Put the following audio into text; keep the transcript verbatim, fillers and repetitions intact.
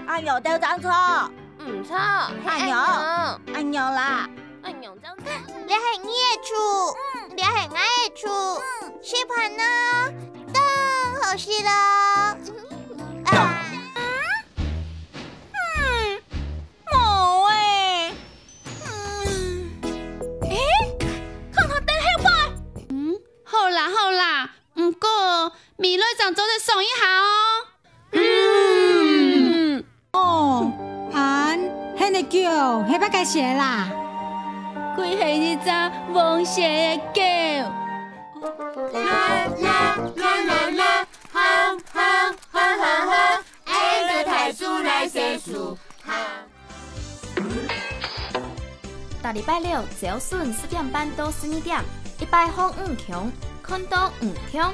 恁樣就正著。毋著，係恁樣。恁樣。恁樣啦。恁樣正著。這係你个厝，這係𠊎个厝，食飯囉，當好勢囉。啊。嗯，無欸。嗯。欸，看看等後擺。嗯，好啦，好啦，毋過未來正做得爽一下哦。嗯。哦，恁，你个狗係麼个色啦？佢係一隻黃色个狗。啦啦啦啦啦，行行行行行，𫣆个大樹來細樹，行。逐禮拜六朝晨十點半到十二點，一擺䟘毋共，看著毋共。